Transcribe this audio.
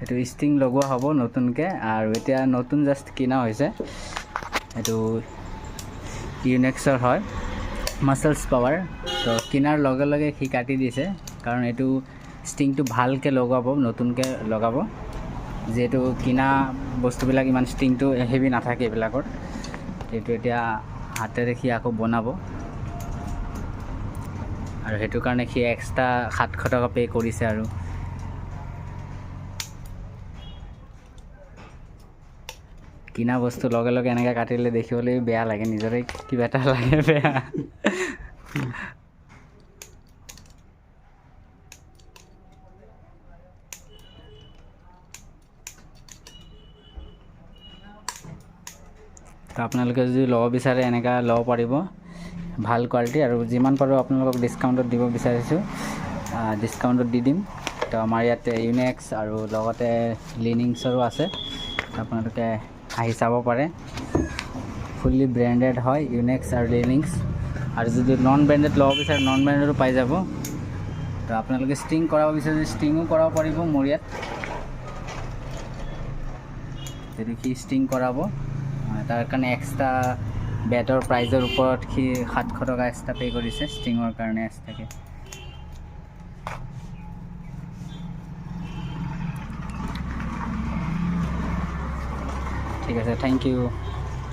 এইটো ষ্টিং লগোৱা হ'ব নতুনকৈ আৰু এতিয়া নতুন জাষ্ট কিনা হৈছে। এইটো ইউনেক্সৰ হয়, মাছলছ পাৱাৰ। তো কিনাৰ লগে লগে সি কাটি দিছে, কাৰণ এইটো ষ্টিংটো ভালকৈ লগাব, নতুনকৈ লগাব। যিহেতু কিনা বস্তুবিলাক ইমান ষ্টিংটো হেভি নাথাকে এইবিলাকৰ। এইটো এতিয়া হাতেৰে সি আকৌ বনাব আৰু সেইটো কাৰণে সি এক্সট্ৰা 700 টকা পে' কৰিছে। আৰু কিনা বস্তু লগে লগে এনেকৈ কাটিলে দেখিবলৈ বেয়া লাগে, নিজৰে কিবা এটা লাগে বেয়া। তো আপোনালোকে যদি ল'ব বিচাৰে এনেকুৱা ল'ব পাৰিব, ভাল কোৱালিটি। আৰু যিমান পাৰোঁ আপোনালোকক ডিছকাউণ্টত দিব বিচাৰিছোঁ, ডিছকাউণ্টত দি দিম। তো আমাৰ ইয়াত ইউনেক্স আৰু লগতে লিনিংছৰো আছে, আপোনালোকে আহি চাব পাৰে। ফুল্লি ব্ৰেণ্ডেড হয় ইউনেক্স আৰু লিনিংছ। আৰু যদি নন ব্ৰেণ্ডেড ল'ব বিচাৰে নন ব্ৰেণ্ডেডো পাই যাব। তো আপোনালোকে ষ্টিং কৰাব বিচাৰে ষ্টিঙো কৰাব পাৰিব মোৰ ইয়াত। যদি সি ষ্টিং কৰাব তাৰ কাৰণে এক্সট্ৰা বেটৰ প্ৰাইজৰ ওপৰত সি 700 টকা এক্সট্ৰা পে' কৰিছে ষ্টিঙৰ কাৰণে এক্সট্ৰাকৈ। ঠিক আছে, thank U.